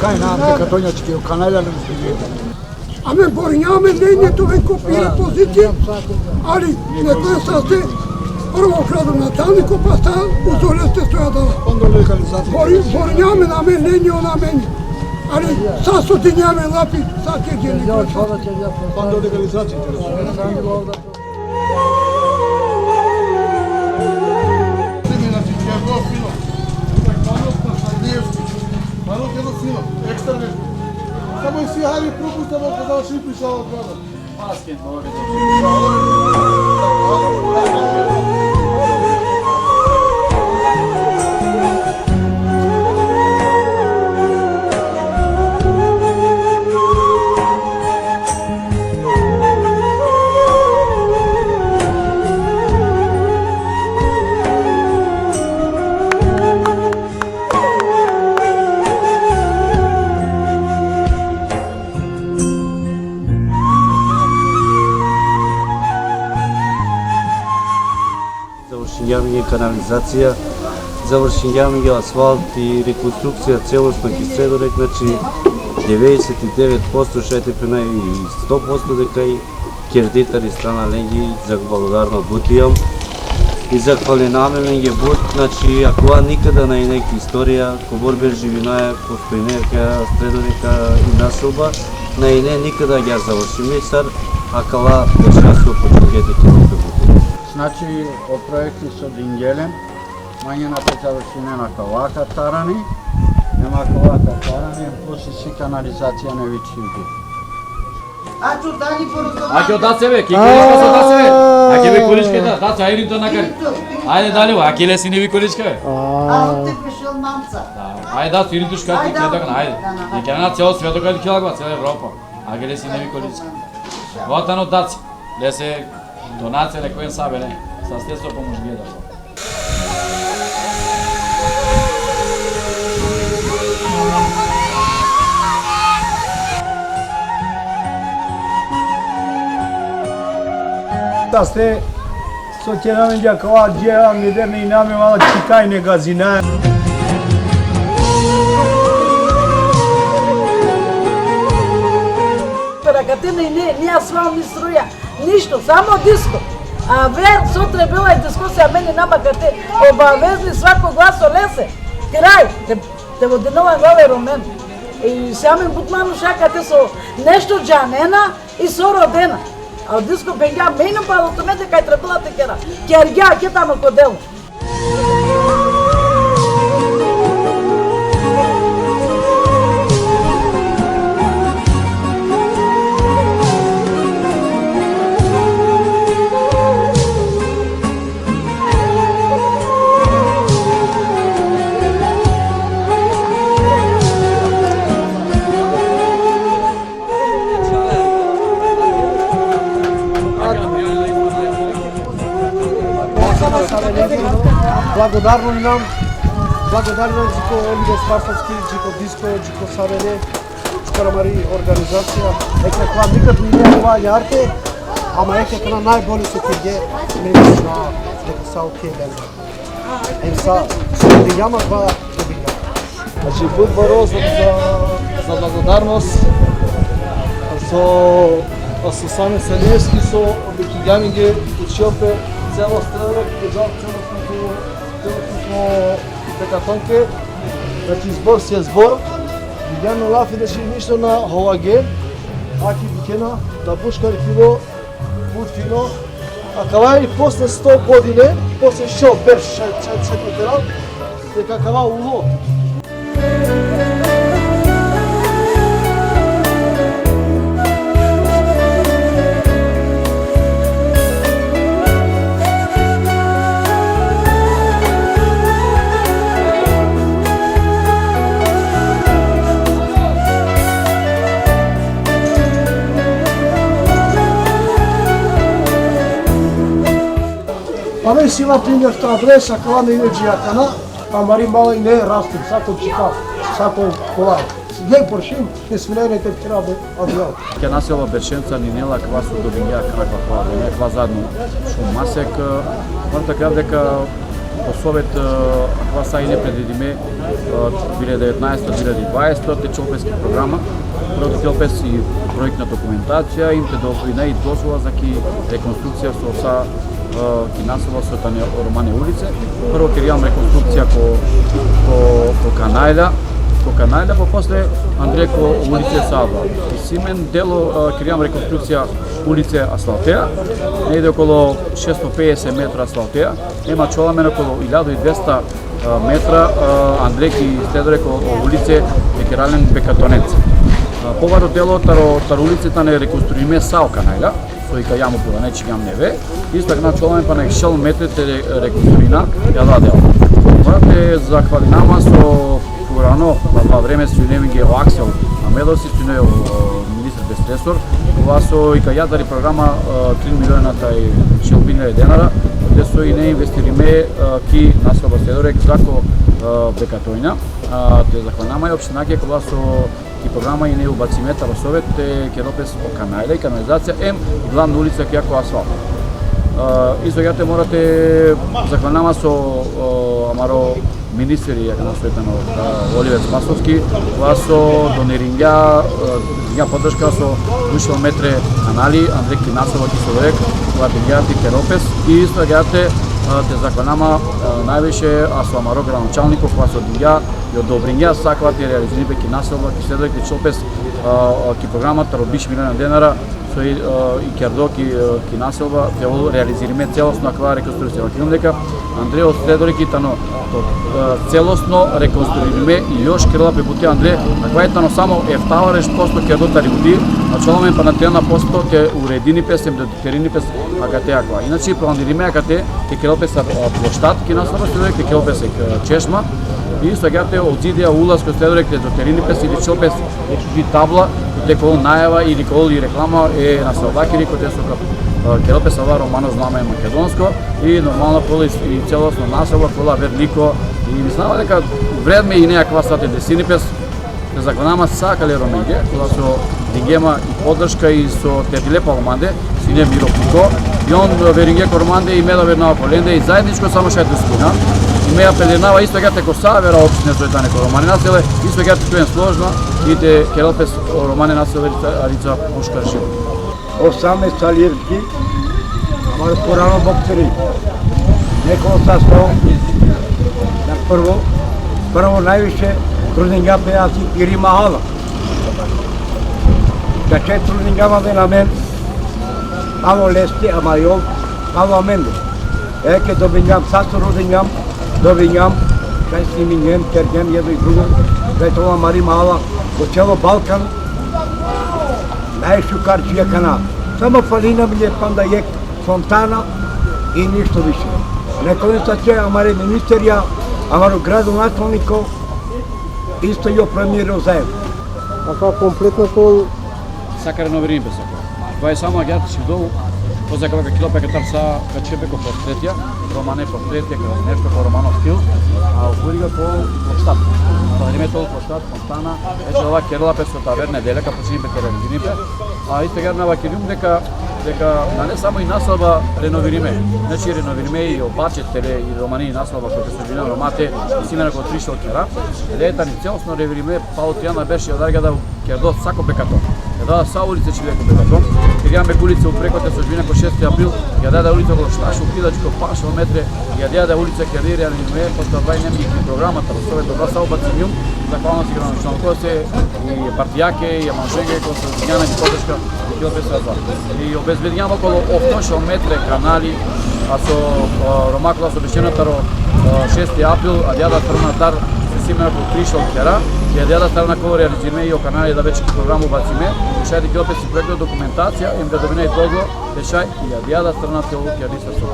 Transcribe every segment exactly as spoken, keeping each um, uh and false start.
kaj nam te katonjački, o kanalja nam zbigete. Amen borinjame, ne, ne, to već ko pire pozicije, ali neko je saste prvo gradonačalniko, pa sta uzoreste stoja dala. Onda legalizacija. Bori-, borinjame, amen, ne, ne, ona amen. Ali sa so dinjame lapi, sa ke djeni. Onda legalizacija. Sine, znači, jedno fino. Pano, pano, jedno fino, ekstra nešto. Samo isi hari propust, samo da završi pišala odbrana. Završingjam i kanalizacija, završingjam i asfalt i rekonstrukcija celosno ki Sredorek, znači devedeset i devet posto, šaj te phena i sto posto deka i kerdi tari strana lengi, zahvaldarno but ijam. I zahvaliname lenge but, znači, akava nikada na ine ki istorija, kobor berš živinaja, postojinaja ki Sredoreka i naselba, na ine nikada agjaar završimi sar akala deška so počmingje te kerel pe buti. Znači, o proekti so dingje len, mangena te završinen akava katarani, em akava katarani, em plus isi kanalizacija nevi čhivdi. Ake o dace be, ki količka so dace be? Ake be količka da, dace, ajde to na kari. Ajde dali, ake le sine bi količka be. A, te pešel manca. Da, ajde dace, irin tu škar ki keda na, ajde. I kena celo sveto kaj kila, cela Evropa. Ake le sine bi količka. Votano dace, lese donacija neko en sa bene. Saste so pomožgje da. Saste so kena amenge akava džeja, mi derne iname vala čhikaj ne gazina. Pero akate na ine ni asfalt, ni struja. Ništo, samo disko. A ver so trebela i disko, se amen inam akate obavezni, svako glaso lese. Kraj. Te, te vodinela glave Romen. I se amen but manuša akate so nešto džanena i so rodena. A o disko phengja, me inum palo tumen kaj trebela te kera. Kergja, ake tano ko delo. Blagodarno inam Blagodarnost dži ko Oliver Spasovski, dži ko Disko, dži ko Savele, dži ko amari organizacija. Eke akava nikad nine akava jarte, ama eke akana najboli so kerge, me mislinav deka sa okej bende. Em sa, so dobingjam akava, dobingjam. Znači, but baro za, za, za blagodarnost, so, so Same Salevski so obećingja amenge, te čhel pe celo Stredorek, te džal celosno ko, celosno ko Bekatonke, znači, zbor si zbor, dingjan o lafi, znači, ništo na hovage, aki dikhena, da but šukar filo, but fino, akava i posle sto godine, posle šel berš, šaj, šaj, šaj, šaj, deka akava ulo. Ave sila primer ta adresa, kala me već akana, amari mala ine rasti, sako čika, sako kolaj. Gej poršim, ne smine ne te pira be, adjal. Ki naselba Beršenca nine la akava so dobingja akana akava, nine akava zadnjo šumasek, mora te vakerav deka o sovet, akava sa ine predvidime, dve hiljade devetnaesta, dve hiljade dvaesta, te čhol pes ki programa, prvo te del pes i projektna dokumentacija, em te dobina i dozvola za ki rekonstrukcija so sa, ki naselba so tane o romane ulice. Prvo kergjam rekonstrukcija ko, ko, ko kanalja, ko kanalja, pa posle andre ko ulice sa avla. Isi amen delo, kergjam rekonstrukcija ulice asfaltea, negde okolo šesto pedeset metra asfaltea, em ačhola amen okolo iljadu i dvesta metra andre ki Stredorek o, o ulice te kera len bekatonenca. Pobaro delo taro, taro ulice tane rekonstruime sa o kanalja, so ikalja o purane, čhingjam neve. Isto akana ačhola amen pana šel metre te re-, rekonstruina i adava delo. Mora te zahvalinav ma so purano, pa, pa vreme so ine amenge o Aksel Ahmedović, so ine o, o ministar bez resor, kova so ikalja tari programa, e, trin miliona taj šel bin hiljade denara, gde so ine investirime, e, ki naselba Stredorek, zako, e, bekatonja, a, te zahvalinav ma i opštinake kova so ki programa ine ubacime taro sovet te kerol pes o kanalja i kanalizacija, em i glavna ulica ki ako asfalt. E, isto akate mora te zahvalinav ma so, e, amaro ministri, akana so tano, e, Oliver Spasovski, kova so doniringja, e, dingja podrška so duj šel metre kanali, andre ki naselba ki Stredorek, kova dingja te kerol pes, i isto akate, e, te zahvalinav ma, e, najviše, a so amaro gradonačalniko, kova so dingja, i odobringja sa akava te realizirini pe ki naselba, ki Stredorek, te čhol pes, e, e, ki programa taro biš miliona denara, so i, e, i kerdo ki, e, ki naselba, te ol realizirime celosno akava rekonstrukcija. Vakergjum deka andre o Stredorek tano, e, celosno rekonstruirime i još kerela pe buti andre, akava tano samo eftavareš posto kerdo tari buti, ačhola amen pana trin posto te uredini pes, em te doterini pes akate akava. Inače, planirime akate te kerol pes, e, ploštat ki naselba Stredorek, te kerol pes, e, češma, i isto akate o zidija, ulaz ko Stredorek te doterini pes ili te čhol pes i tabla, kote ka ol najava ili ka ol i reklama e naselbakiri, kote so ka, e, kerol pes adava romano zname makedonsko, i normalno ka ol i celosno naselba, ka ol aver liko, i mislinava deka vredno ine akava sa te desini pes, te zahvalinav ma sa akale Romenge, kola so dingje ma i podrška i so terdile palo mande, sine miro puko, i on veringje ko Romande i me da verinava ko lende, i zajedničko samo šaj te uspina. I me apelinava isto akate ko sa avera opština so tane ko romane naselbe, isto akate te oven složna i te kerol pes o romane naselbe arica, arica puška život. O Same Salevski, amaro purano bokseri. Neko sa so, na prvo, prvo najviše trudingja pe asi piri mahala. Čače trudingja ma amen, amen, palo leste, ama i ov palo amende. Eke dobingjam, sa so rodingjam, dobingjam, šaj snimingjem, kergjem jedno i drugo, šaj te ola amari mahala, ko celo Balkan, najšukar dži akana. Samo falini amen panda jekh fontana i ništo više. Neka oven sačhe amare ministerija, amaro gradonačalniko, isto i o premiero zajedno. Akava kompletno ka ol Sa ka renovirini pe sa akava. Akava i samo agjaar te čhivel, Ozakava ka kilo pe katar sa ka čhive ko portretija, romane portretija, ka nešto ko romano stil, a o Buriga ko ploštat. Ka ime to ploštat, Fontana, e, ova kerela pe so taverna, dela ka počini pe te realizini pe. A isto kerna vakerjum deka, deka nane samo i naslaba renovirime. Znači, renovirime i o bače tele i romani naslaba kote so dživina romate, isi mena ko trišel kera. Ele tani celosno renovirime, palo trijanda berš, adar ka da kerdo sa ko bekaton. Ka da sa ulica čhivde ko bekaton. Kerjam jekh ulica upre kote so dživina ko šesti april, ka da da ulica ko štaš upila ko pašo metre, ka da da ulica kerdi renovirime, pošto vaj nem i programa taro sove dobra sa ubacimjum, zahvalno si gradonačalnikose i partijake i amašenge ko so džana i podrška i ki opet sa. I obezbedinjam okolo oftošel metre kanali, a so, a, Roma kola so bešena taro, a, šesti april, a djada strana tar, so isi mena ko trišel kera, i a djada strana ko realizime i o kanali da već ki programu bacime, šaj da ki opet si projektno dokumentacija, em da dobina i dogo, te šaj i a djada strana te ovu keri sa so.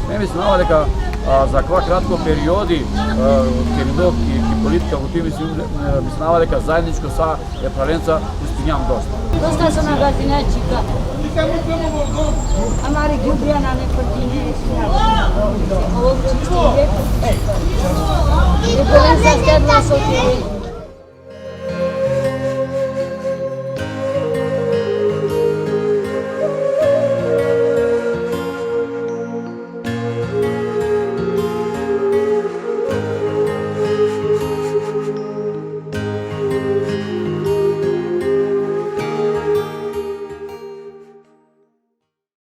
Me mislinava deka, a, za kova kratko periodi, a, kerido ki, ki politika, u tim mislim, e, mislinava deka zajedničko sa e pralenca uspinjam dosta. Dosta so na gardine čika. Amare gjubija nane prdine. Ovo čisto je. E polenca stedla so ti.